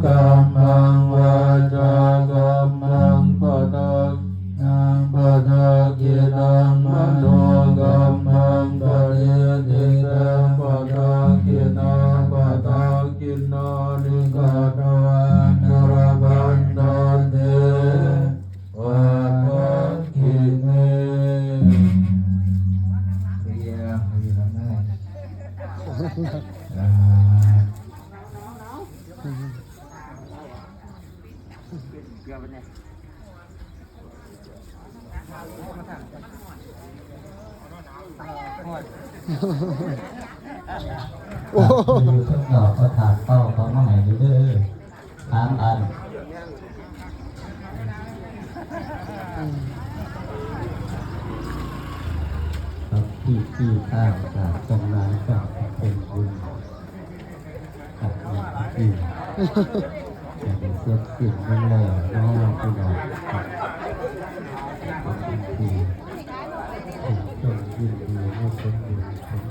ກຳມັງ ວາຈາກຳມັງ ປະທັກ ນັງ ປະທັກກິນະ ມະໂນກຳມັງ ປະທິທິຕັງ ປະທັກກິນະ ປະທັກກິນາ ນິກະທາ ນະລະພັນທະເຕ ປະທັກກິເມ. ໂອ້ ຢູ່ເທິງນອກເຂົາຖາດເປົ່າເຂົາມາໃຫ້ຢູ່ເດີ ສາມອັນ ກັບທີ່ທີ່ຂ້າພະເຈົ້າທັງຫຼາຍເຈົ້າເປັນບຸນ ກັບທີ່ທີ່ ຈະໄດ້ເສັດສິ້ນລົງແລ້ວເນາະ ພີ່ນ້ອງ ເປັນພິທີ ເປັນເຄື່ອງຍິນດີໃນຜົນບຸນຜົນ